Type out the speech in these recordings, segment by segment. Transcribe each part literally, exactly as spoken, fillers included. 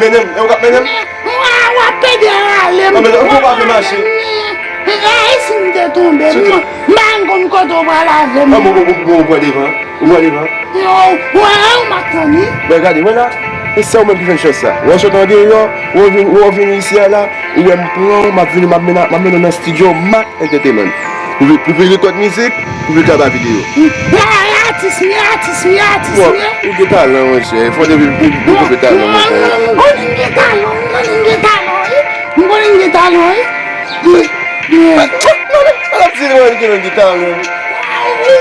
Mennen m, e ou k ap mennen m? Mwen, w ap pede rale m. Nan, men ou pa vle mache. E si m te tonbe, m pa konn kote w pral avè m. An, bon, bon, bon, bon, ou pran devan. Ou pran devan. Yo, wè, wè, ou m ap tann, wi. Men gade, wè la, e se ou menm ki fè chans sa. Ou sot andeyò, ou vin, ou vin isi a la, ou wè m pran w, m ap vin, m ap mennen, m ap mennen w nan estidyo Mac Entertainment. Pou, pou vin rekòd mizik, pou vin kaba videyo. Mwen atis, mwen atis, mwen atis, mwen. Ou gen talan, monchè. Fò depi ou gen talan, monchè. Mwen konnen m gen talan, mwen konnen m gen talan, wi. Mwen konnen m gen talan, wi. Mwen, mwen, mwen, mwen ap di mwen gen talan. Ou gen talan, tou.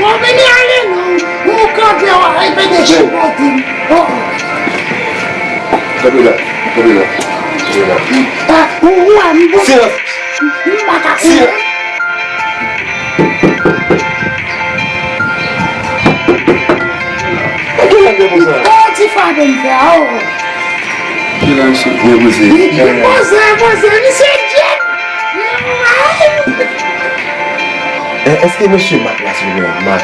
Ou vini ale non. Ou kanpe, w a repete chipote. Kanpe la, kanpe la, kanpe la. Silans! Silans! Yon ti frape m fè a, o. Silans, poze. Poze, poze, misye djèt. Èske mesye Mak la, silvouplè? Mak.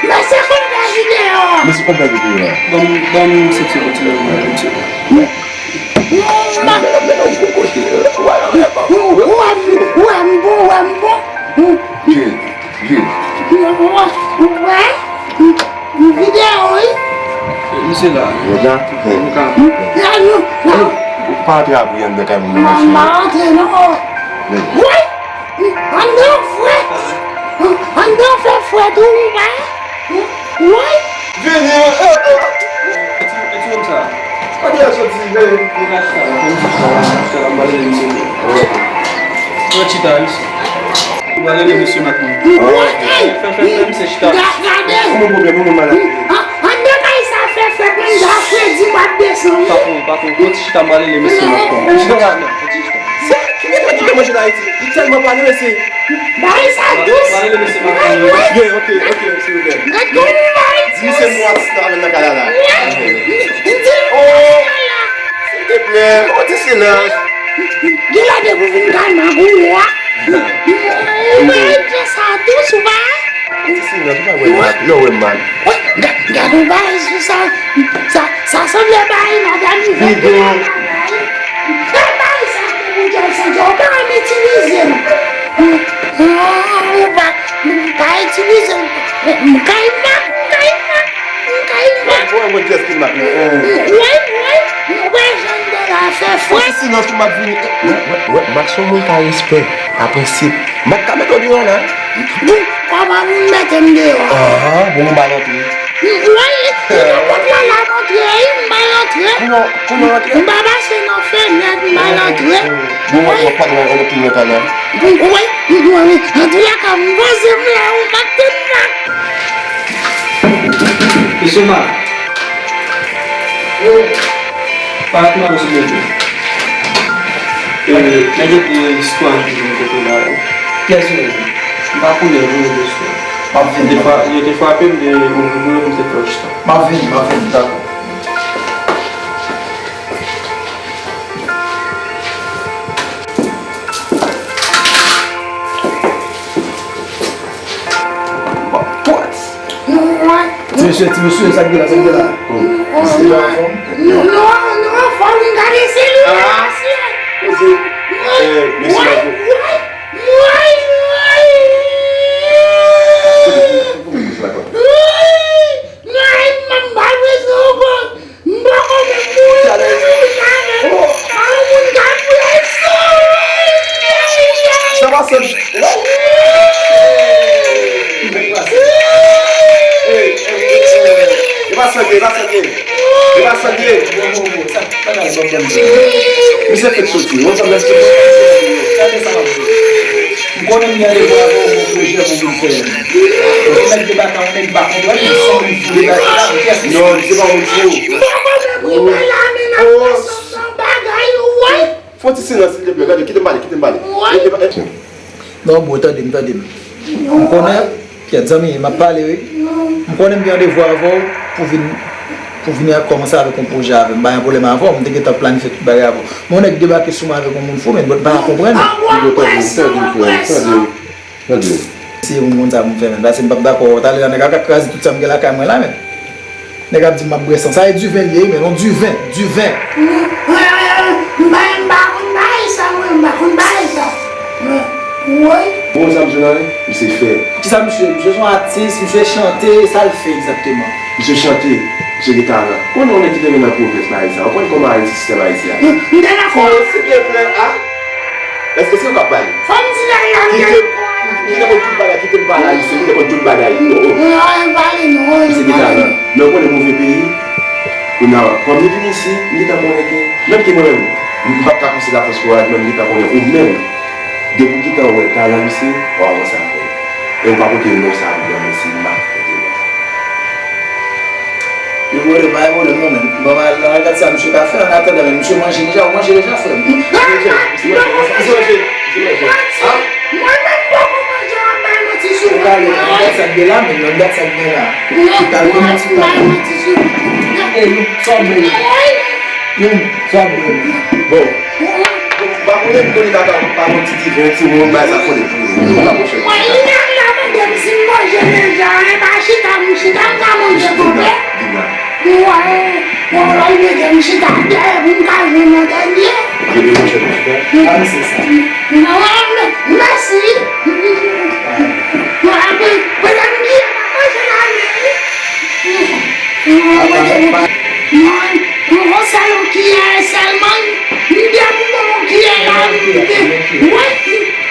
Mesye konn fè videyo. Mesye konn fè videyo a. Ban m, ban m senti yon ti moman, yon ti moman. Ou wè m bon, ou wè m bon. Vin, vin. Ou wè? Videyo, wi. Misye la. Yo la. Ou ka. Ou pa antre apre anndan kay moun nan mache. M pa antre non. Woy! Anndan fre. Anndan fè fre tou, wi. Woy! Vini, eh, eh. Ti, ti nonm sa. Kote l soti, men? Li ka chita la, fè m chita la, chita la, m pral rele misye. Pran chita, wi. M pral rele mesye Mak mwen. Woy, ey! Fè, fè, fè misye chita. Ga-, gade! Ou gen pwoblèm, ou gen maladi. An, anndan kay sa fè fre, konn jan fredi m ap desann. Pa kouri, pa kouri. Pran ti chita, m pral rele mesye Mak mwen. Chita la, non. Pran ti chita. Sa, ki nèg la ki te manje la Ayiti? Li tèlman pale, mesye. Bay sa dous. Bay, bay. Yeah, ok, ok, silvouplè. Gad kòman bay dous. Di se mwen atis nan, nan kay la la. Oh, silvouplè, on ti silans. Gen lè depi w vin kay m a gouye a. Ou bay dous sa dous, ou bay. On ti silans, ou pa wè mal. Lè w wè mal. Gad, gad yon bagay sou sa. Sa, sa sanble bagay madanm Ivèt te ka bay. E bagay sa ki pou djòl san djòl, ou pa konn itilize l. Ou pa, ou pa itilize l. M kay mak, m kay mak, m kay mak. Ou wè mwen djès ki mak la. Wi, wi, ou wè jan de la fè fre. Fò ti silans pou m ap vini. Wè, wè, wè, mak se yon moun ka respè, ka prensip. Mak ka mete w deyò la. Bon, kòman moun mete m deyò? Ahan, bon, m ba l antre. Woy, li nan pòt la, la m antre, wi, m ba l antre. Kounye a, kounye a w antre? M pa pase nan fenèt, m ba l antre. Bon, w ap, w ap pale, w ap pale nan kanal. Woy, woy, antoulèka, m poze m la, ou pa t tann la. Mesye Mak. Parèt nan silvouplè. E, nèg yo di istwa ki vin kote la yo. Kiyès yo ye? M pa konnen, yo di istwa. M ap vini, m ap vini. Yo te frape m de yon vre, m te fè chita. M ap vini, m ap vini. Dakò. Ti mesye, ti mesye, sa k gen la, sa k gen la? Mesye, nou anfòm? Nou, nou, nou anfòm, gade se li la, mesye. Mesye, eh, mesye, woy, woy, woy, woy. Woy, woy, m pa bezwen w konn. M poko menm mouri, m mouri avè l. An moun ka pran san. Sa pa sèl. E pa sèl, e pa sèl. E pa sèl. Misye fèk soti. Ou konn sa m ap di. M konnen m gen randevou avè w, yon pwojè pou vin fè. Ou mèt debake a, ou mèt pa konprann, m sanble m fou debake la, men kiyès ki... Non, li se pa moun fou. M pa konnen pou l la, men n ap fè sòt nan bagay, ou wè. Fè yon ti silans, silteplè, gade, kite m pale, kite m pale. Ou wè. E, e, e. Non, bro, tande m, tande m. M konnen, kèt zanmi, m ap pale, wi. M konnen m gen randevou avè w pou vin, pou vin kòmanse avèk yon pwojè avè m. M pa gen pwoblèm avè w, m te gentan planifye tout bagay avè w. Men yon nèg debake sou mwen avèk yon moun fou, men m pa konprann. Tande, tande, tande. Tande. Se yon moun sa pou m fè, men. Paske m p ap dakò. Talè a nèg la ka kraze tout sa m gen lakay mwen la, men. Nèg ap di m ap bwè san. Sa e diven li ye, men non, diven, diven. M pa, m pa konn bagay sa, mwen, m pa konn bagay sa. Mwen, woy. Bon, sa misye nan li? Misye fè. Kisa misye? Misye se yon atis, misye chante, sa l fè egzakteman? Misye chante, misye gen talan. Konnen yon nèg ki te vin nan pwovens nan Ayiti a, ou konn kòman Ayiti, sistèm Ayiti a? M, m te nan kò. Silvouplè, a? Èske se ou k ap pale? Fò m di nèg la, m te nan kò a. Kite m konn tout bagay, kite m pale ayisyen, kite m konn tout bagay. Oh, oh. Non, pale non, misye gen talan. Men ou konnen move peyi, kounye a, kòm li vin isi, m gentan konnen ke, menm ke mwen menm, m p ap ka pouse Lafrans kouraj, men m gentan konnen ou menm, depi w gentan wè talan misye, w a avanse avè l. E ou pa pote non sa a pou mwen, si m pa pote non sa a. Yo, brother, pa gen pwoblèm non, men. Bon, al, al gad sa misye ka fè, an atandan, men misye manje deja, ou manje deja, frè m? Misye manje, misye manje, misye manje. Ha? Mwen menm poko manje, w ap bay manti sou mwen. Ou pale, an gad sa k gen la, men, an gad sa k gen la. Ou pale, ou manje, ou pale. E, nou, sa w bwè? Youn, sa w bwè? Bon. Bon, m pa konnen, m konnen pa, pa, pa yon ti diven, ti wonm, bay sa konnen. Ou pa pwoche. Mwen, li menm la mande m si m manje deja, e pa chita, m chita, m ka manje kanpe. Vin la, vin la. Mwen, mwen, mwen, mwen, m chita dèyè pou m ka jwenn yon dènye. Vin, vin, manje, manje. Pa misye sa. Non, mèsi. Mwen, mwen, mwen, mwen, manje la, men. Mwen, mwen, mwen, mwen, yon sèl kiyè sèlman, m te pou mwen yon kiyè la, m te, wi,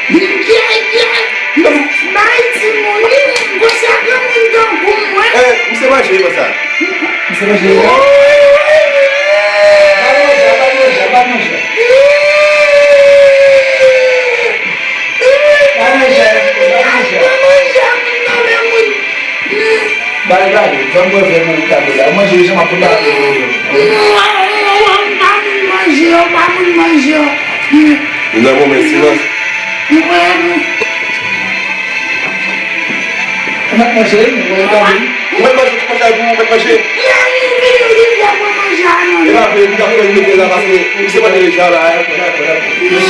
m kiyè, kiyè, m bay timoun, m konsa granmoun tankou mwen. Eh, misye manje, konsa. Misye manje. Wi, wi, wi. Pa manje, pa manje, pa manje. Pa manje, pa manje. Pa manje, moun nan, men moun. Bay, bay, ban m bwè vè m nan tablo la. Ou manje, jan m ap konn la. Mwen, mwen, mwen, m pa moun manje, m pa moun manje. Nou nan moman silans. Mwen, mwen. Ou mèt manje, mwen, mwen, mwen. Ou mèt manje, tout manje pou ou mèt manje. Lè li vini, li fè mwen manje a non. E pa vre, li t ap fè l mete la paske li se manje deja la, hein. Mwen,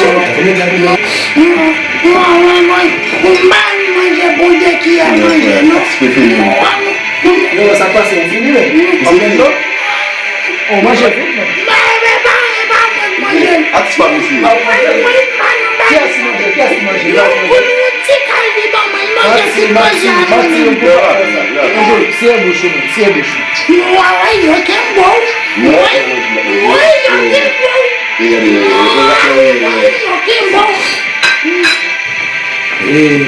mwen, mwen, mwen, mwen, mwen, manje pou de kiyè manje, non. Yo, sa k pase, ou fini menm? Ou fini? Ou manje vit menm? Mwen, mwen, mwen, mwen, manje. Atis pa misye. Mwen, mwen, mwen, manje. Kiyès ki manje? Kiyès ki manje? Yon kout yon ti kal li ban mwen, manje ti manje a manje. Siye bouch ou menm, siye bouch ou. Mwen, mwen, yo kenbe w. Mwen, mwen, yo kenbe w. Mwen, mwen, yo kenbe w. E,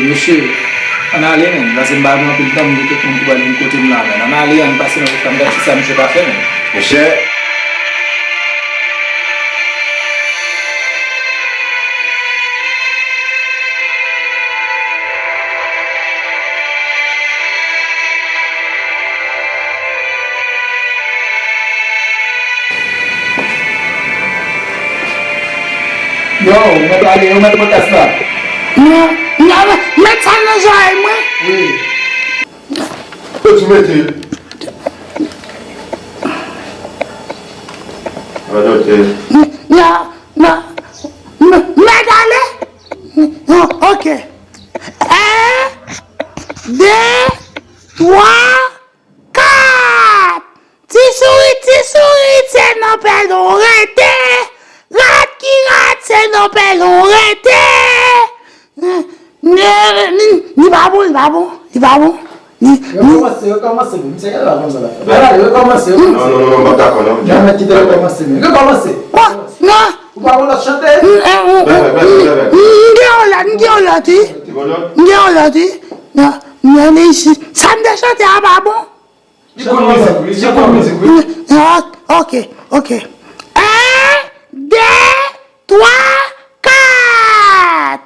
mesye, ann ale, menn, paske m pa gen anpil tan, m gen kèk moun ki pral vin kote m la, menn. Ann ale, ann pase nan wout la, m gad kisa misye ka fè, menn. Monchè. Yo, ou mèt ale, ou mèt pran kès la. Non, non, mèt sa nan zòrèy mwen. Wi. Ou di mete. Adopte. Non, non, m-, mèt ale. Non, ok. En, de, twa, kat! Ti sourit, ti sourit, se nan pèlen w rete. Rat ki rat, se nan pèlen w rete. Li pa bon, li pa bon, li pa bon. Li, li. Rekòmanse, rekòmanse, men misye genlè pa konn sa l ap fè. Al, al, rekòmanse, rekòmanse. Non, non, non, non, m p ap dakò, non. Janm kite rekòmanse, men. Rekòmanse. Kwa? Non. Ou pa konn lòt chante? M, m, m, m, m gen yon lòt, m gen yon lòt, wi. M gen yon lòt, wi. Non, m gen yon lòt, wi. Sa m te chante a pa bon? Li konn mizik, wi. Li konn mizik, wi. Ah, ok, ok. En, de, twa, kat!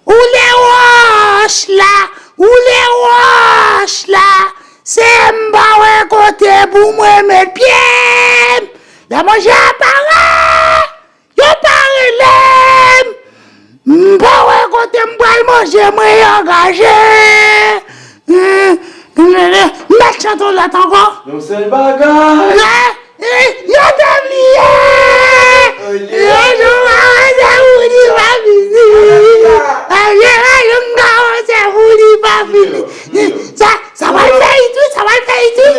Woule wòch la, woule wòch la. Se m pa wè kote pou mwen met pye m. Lè manje a pare, yo pa rele m. M pa wè kote m pral manje, mwen angaje. M mèt chante yon lòt ankò. Yon sèl bagay. Lè, eh, yo te bliye. Yo jwe yon kawòsè pou li pa fini. Yo jwe yon kawòsè pou li pa fini. Sa, sa pral fè it, wi, sa pral fè it, wi.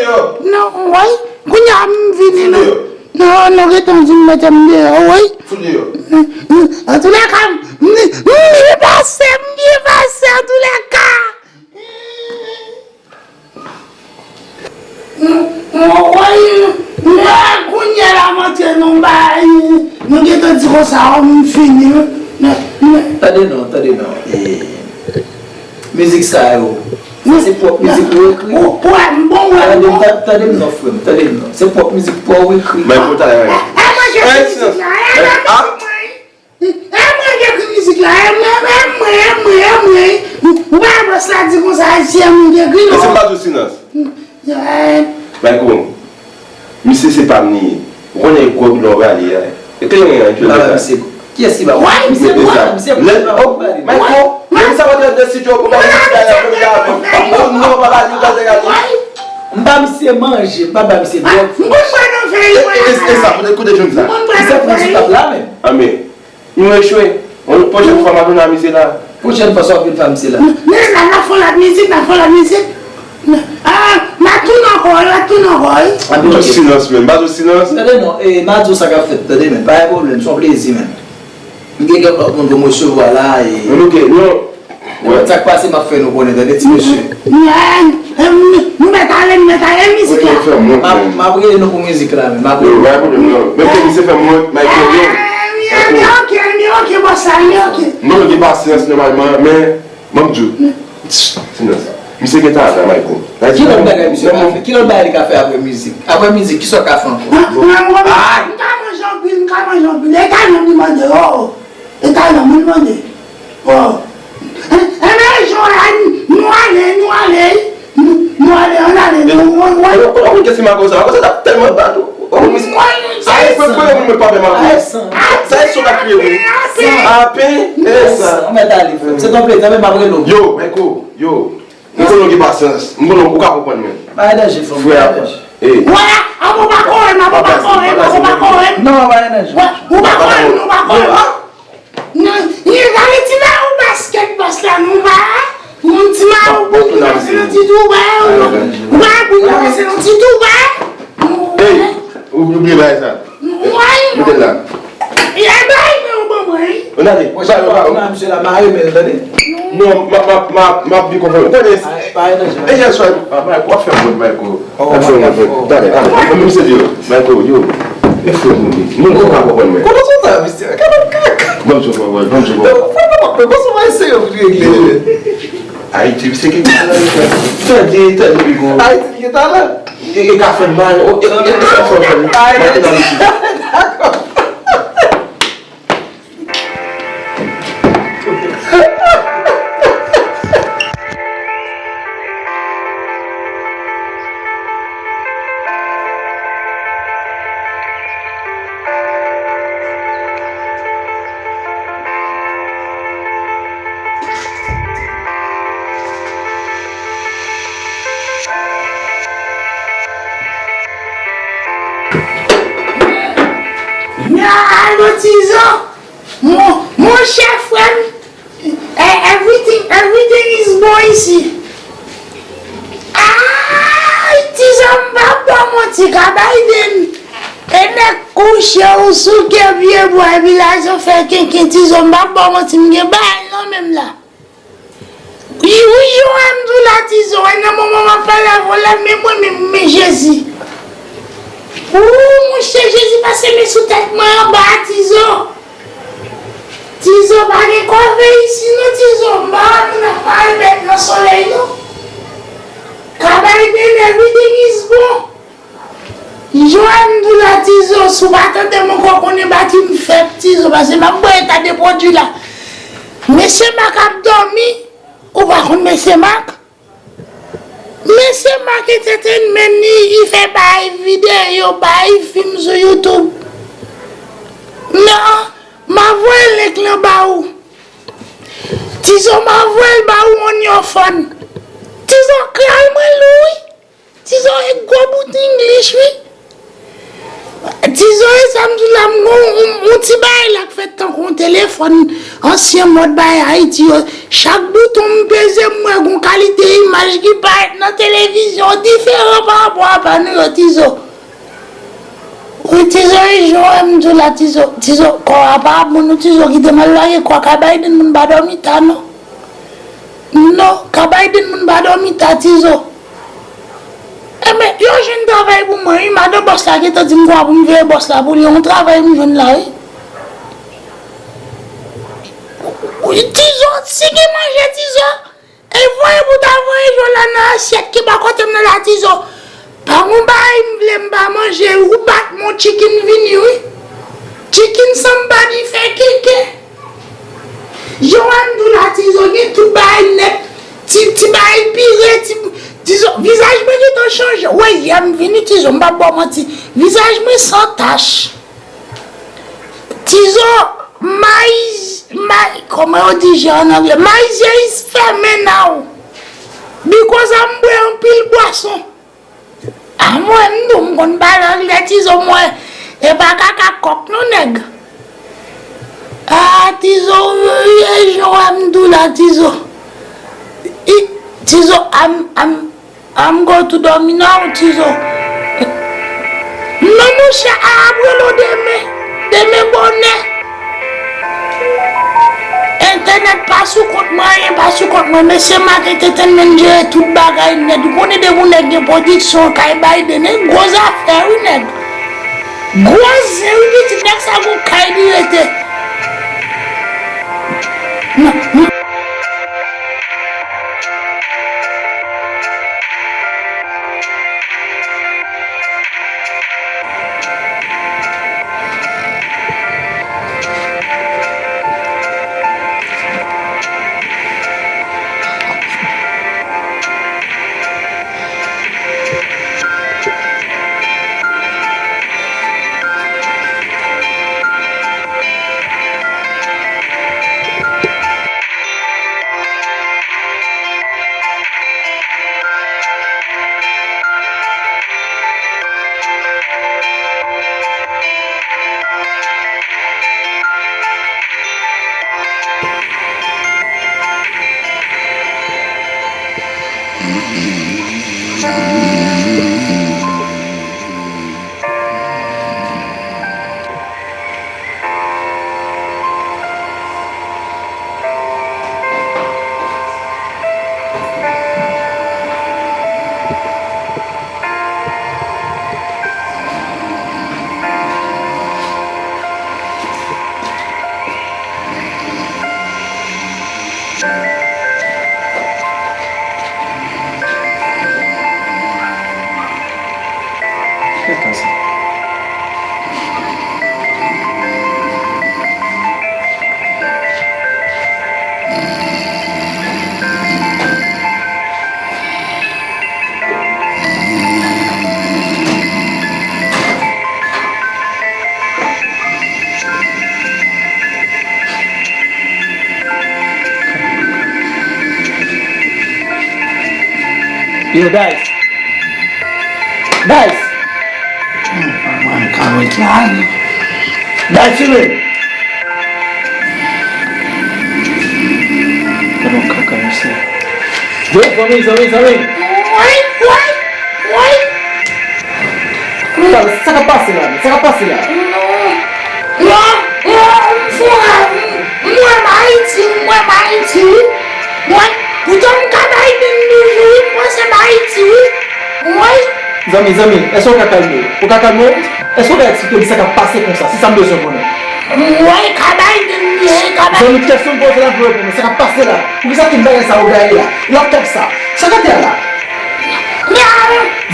Non, wi. Kounye a m vini, nou, nou, nou gentan di m mete m deyò, wi. Fout deyò. Antoulèka, m, m, m byen pase, m byen pase, antoulèka. M, m, woy, m, m, kounye a la m antre nan bay, nou gentan di konsa, o, m fini, wi. M, m, Tande non, tande non. E, mizik sa yo, sa se pwòp mizik ou ekri? Ou, ou wè m bon, ou wè m Tande, bon. ta- tande m non, frè m, tande m non. Se pwòp mizik pa w ou ekri? Mwen pou talè. E, e mwen ki ekri mizik la, e mwen ki ekri mizik la, e mwen, e mwen, e mwen, e mwen. Ou pa wè bòs la di konsa, se mwen ki ekri, non. Mezanmi, pa tou silans. Michael, misye se pa m li ye. Ou konnen e gwo bidon w prale a. E ke yon yon kilomèt la. Kiyès ki ba w? Misye manje, misye manje. Michael, menm sa pa t de studio pou ba misye bagay la, pou li avan. Non, non, pa ba nou bagay la. M ba misye manje, m pa ba misye dwòg. M konn pran nan fèy mwen. E sa, pou te koute jwenn sa. Misye pran sou tab la menm. Anben. Nou echwe. Yon pwochèn fwa m ap vin a misye la. Pwochèn fwa sa w ap vin fè misye la. Men la, n ap fè yon lòt mizik, n ap fè yon lòt mizik. Ah, m ap tounen ankò, m ap tounen ankò, wi. Tou silans, men. M pa tou silans. Tande non, e, m a di w sa k ap fèt, tande, men. Pa gen pwoblèm, se yon plezi, men. M gen kèk lòt moun pou m resevwa la, e. Men nou gen, nou, Sa k pase, m ap fè nou konnen, tande, ti mesye. Nou mèt ale, nou mèt ale, mizik la. M ap, m ap rele nou pou mizik la, men m ap rele. Yo, pa gen pwoblèm, non. Menm ke misye fè m wont, Michael, yo. Li oke, li oke, bòs la, li oke. Non, li gen pasyans, nòmalman, men, ban m di w. Silans. Misye gen talan, Michael. Ki lòt bagay misye ka fè? Ki lòt bagay li ka fè apre mizik? Apre mizik, kisa w ka fè ankò? M ka manje anpil, m ka manje anpil. E talan li mande, o. E talan moun mande. O. Enben, Joel, nou ale, nou ale. Nou, nou ale, ann ale. Nou, nou, nou. Kote w konn kèsi mago sa? Mago sa t ap tèlman bat ou. O, misye. Ay, mwen, mwen, mwen pa fè mago. Sa e son k ap kriye, wi. Apen, e sa. Ou mèt ale, frè m. Se ton plezi, men m ap rele w. Yo, Michael, yo. M konnen w gen pasyans. M konnen w ka konprann mwen. Pa gen danje, frè m. Frè a pa. Wè, a, ou pa kore m, a, ou pa kore m, a, ou pa kore m. Non, pa gen danje. Wè, ou pa kore m, ou pa kore m. Non, li gade ti mayo baskèt bòs la, nou pa. Yon ti mayo pou li pase nan ti tou, wè. Ou pa pou li pase nan ti tou, wè. Ey, ou bliye bagay sa. Mete l la. E bay men ou ban mwen, wi. Ann ale. Pwochèn fwa, ou nan misye la, mare men l, tande. Non, m ap, m ap, m ap, m ap byen konprann. Ou konnen, e yè swa, a, Michael, w ap fè m wont, Michael. W ap fè m wont, Michael. Talè, talè. Mwen menm se di yo, Michael, yo. E frè m ou ye. Mwen konn pa konprann mwen. Kote w sot la, mesye? Gade kaka. Ban m sot, ban m sot. Ou fè nan mwen, mwen panse mwen se yo pou regle. Ayiti, misye gen talan, mesye. Tande, tande, Michael. Ayiti gen talan. E, e ka fè m mal. O, e, e, e sa fè m mal. Mwen te nan misye. Dakò. Alo, Tizo! Mon, monchè, frè m, e, everything, everything is bon isi. Ay, Tizo, m p ap ba w manti, ka bay de m. E nèg kouche ou souke pye bwa, epi la yo fè kenken, Tizo, m p ap ba w manti, m gen bagay nan men m la. Wi, wi, jan m di w la, Tizo, wè nan moman m ap pale avè w la, men mwen menm, men Jezi. Ou, monchè, Jezi pase men sou tèt mwen anba, Tizo. Tizo, pa gen kòve isi non, Tizo. M pa wè moun ap mare bèt nan solèy non. Ka bay de m everything is bon. Joel m di w la, Tizo, si w pa tande m ankò, konnen bati m fèt, Tizo, paske m ap voye ta de pwodui la. Mesye Mak ap dòmi, ou pa konn Mesye Mak? Mesye Mak Entertainment, li, li fè bay videyo, bay fim sou YouTube. Non, m a voye link lan ba ou. Tizo, m a voye l ba ou on your phone. Tizo, kral mwen lou, wi. Tizo e gwo bout English, wi. Tizo e sa m di w la, m gon yon, yon ti bagay la k fèt tankou yon telefòn ansyen mòd bagay Ayiti yo. Chak bouton m peze, m wè gon kalite imaj ki parèt nan televizyon diferan pa rapò a pa nou yo, Tizo. Tizo, e jan w wè m di w la, Tizo, Tizo, kò a pa bon non, Tizo, kite m al lage kò a kay Biden, moun pa dòmi ta non. Non, kay Biden, moun pa dòmi ta, Tizo. Enben, yo jwenn travay pou mwen, wi, madan bòs la gentan di m kwa pou m veye bòs la pou li, yon travay m jwenn la, wi. Wi, Tizo, si gen manje, Tizo, e voye pou ta voye jan la nan asyèt ki bò kote m nan la, Tizo. Pa gon bagay m vle m pa manje, ou bat mon chicken vini, wi. Chicken somebody fè keke. Jan w wè m di w la, Tizo gen tout bagay nèt. Ti, ti bagay pire, ti, Tizo, vizaj mwen gentan chanje. Wè, yè m vini, Tizo, m p ap ba w manti. Vizaj mwen san tach. Tizo, my, my, kòman yo di je an anglè? My je is fèmen now. Because m bwè anpil bwason. A mwen, m di w, m konn pale anglè, Tizo, mwen. E pa kaka kòk non, nèg. A, Tizo, e jan w wè m di w la, Tizo. I, Tizo, I'm, I'm, I'm go to dòmi now, Tizo. Non, monchè, a ap rele w demen. Demen bonè. Entènèt pa sou kont mwen, anyen pa sou kont mwen. Mesye Mark Entertainment jere tout bagay nèt. Ou konnen depi yon nèg gen pwodiksyon kay Biden, e gwo zafè wi nèg. Gwo zen wi pitit, nèg sa gon kay li rete. Non, non. Yo, Dice! Dice! Mwen ka ret la. Dice, men! Gade yon kaka, mesye. Yo, zanmi, zanmi, zanmi! Woy, woy, woy! Sa, sa k ap pase la? Sa k ap pase la? Non, non, non, m fè w rèv, m, m wè m Ayiti, m wè m Ayiti, wi. Mwen, poutan m ka Biden toujou, wi, m panse m Ayiti, wi. Mwen. Zanmi, zanmi, èske w ka kalme w? Ou ka kalme w? Èske w ka eksplike m sa k ap pase konsa? Se sa m bezwen konnen. Mwen, ka Biden, mwen, ka Biden. Zanmi, kesyon m poze la, pou reponn mwen, sa k ap pase la? Poukisa tout bagay sa yo gaye la? Laptop sa? Sa k atè a la?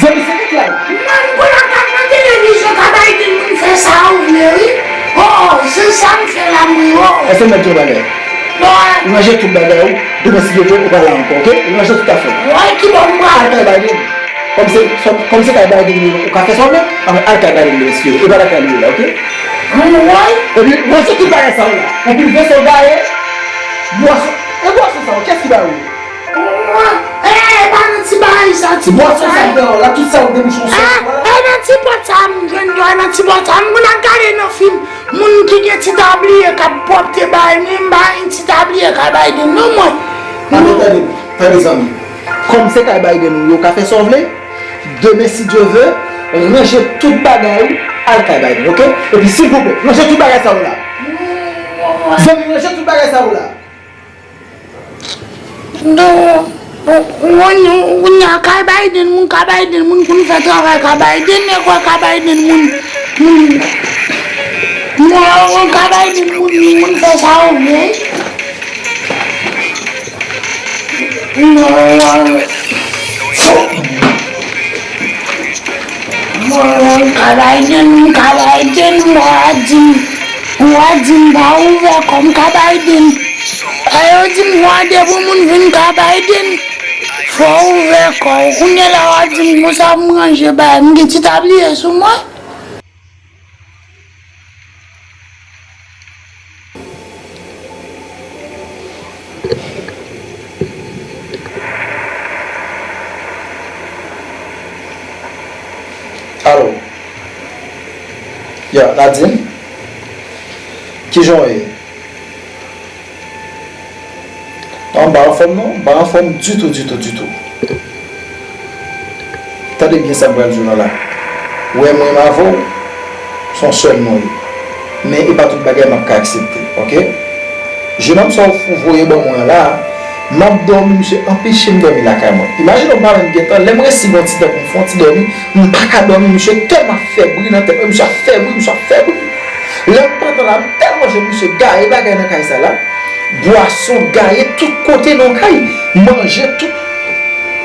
Zanmi, se ki klè la? Mwen, m pran kap nan televizyon, ka bay di moun fè sa ou vle, wi. Oh, se sa m fè la, mwen, oh. Èske m mèt di yon bagay? Ranje tout bagay ou, demen si Dye vle, ou pa la ankò, oke? Ranje tout afè w. Mwen, ki bò m pral? Al kay Biden. Kòm se, kòm se kay Biden li ye, ou ka fè sa w vle, anben al kay Biden li ye, si Dye vle. E pa lakay li ye la, oke? Mwen. Epi, ranje tout bagay sa yo la. Anpil veso gaye, bwason. E bwason sa yo, kiyès ki ba yo? Mwen, eh, pa nan ti bagay sa, ti pòt sa, eh. Bwason sa, la, tout sa yo debouche yon sèl fwa la. Eh, nan ti pòt sa, m jwenn dwa nan ti pòt sa. M konn ap gade nan fim, moun ki gen ti tabliye k ap pwòpte bagay, men m pa gen ti tabliye ka bay de non mwen. Tande, tande, tande, zanmi. Kòm se kay Biden ou ye, ou ka fè sa w vle. Demen, si Dye vle, ranje tout bagay ou. Al kay Biden, oke? Epi silvouplè, ranje tout bagay sa yo la. Zanmi, ranje tout bagay sa yo la. Non, ou konn, ou konn kay Biden, moun kay Biden, moun konn fè travay kay Biden, nèg wè kay Biden, moun, moun, moun kay Biden, moun, moun fè sa yo vle. Mwen, mwen, mwen, Kabayden, mwen, Kabayden, mwen a di m, mwen a di m pa ouvè kò m Kabayden. E yo di m, mwen, depi moun vin Kabayden, fò w ouvè kò w. Kounye la, w a di m konsa, m ranje bagay, m gen ti tabliye sou mwen. Alo. Ya, Nadine? Kijan w ye? Non, m pa anfòm non, m pa anfòm ditou, ditou, ditou. Tande byen sa m pral di w la la. Ou wè mwen menm avè w, se yon sèl nou ye. Men e pa tout bagay m ap ka aksepte, oke? Jenòm sa w voye ban mwen an la, m ap dòmi, misye anpeche m dòmi lakay mwen. Imajine w, m pa menm gen tan, lè m resi gen yon ti tan pou m fè yon ti dòmi, m pa ka dòmi, misye tèlman ap fè bri nan tèt mwen, misye ap fè bri, misye ap fè bri. Lè m pantan la, m tèlman jwenn misye gaye bagay nan kay sa la. Bwason gaye tout kote nan kay. Manje tout.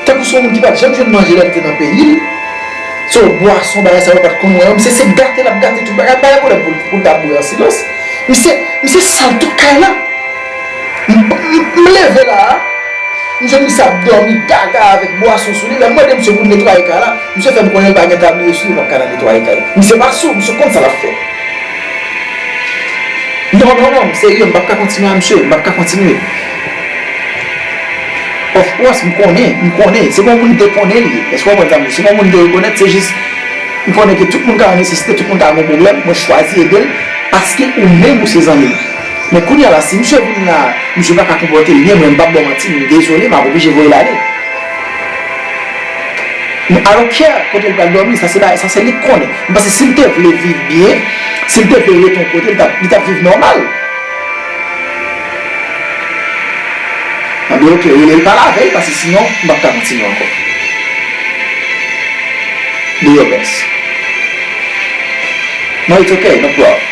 Tankou se yon moun ki pa t janm jwenn manje lè l te nan peyi l. Se yon bwason, bagay sa yo pa t konn wè. Misye se gate l ap gate tout bagay. Pa gen pwoblèm pou l, pou l ta boure an silans. Misye, misye sal tout kay la. M, m, m leve la a. M jwenn misye ap dòmi gaga avèk bwason sou li. Lè m mande misye pou l netwaye kay la, misye fè m konnen l pa gen tabliye sou li, l p ap ka nan netwaye kay. Misye pa sou, misye konn sa l ap fè. Non, non, non, m serye, m p ap ka kontinye a misye, m p ap ka kontinye. Of course, m konnen, m konnen, se pa yon moun m te konnen li ye. Èske w konprann sa m di w? Se pa yon moun m te rekonèt, se jis, m konnen ke tout moun ka nan nesesite, tout moun ka gen yon pwoblèm, mwen chwazi ede l, paske ou menm ou se zanmi m. Men kounye a la, si misye vin la, misye pa ka konpòte l byen, mwen, m p ap ba w manti, m dezole, m ap oblije voye l ale. Men I don't care kote l pral dòmi, sa se bagay, sa se li k konnen. M panse si l te vle viv byen, si l te vle rete yon kote, li t ap, li t ap viv nòmal. Anben, oke, rele l pale avè l, paske sinon, m p ap ka kontinye ankò. Do your best. No, it's okay, no problem.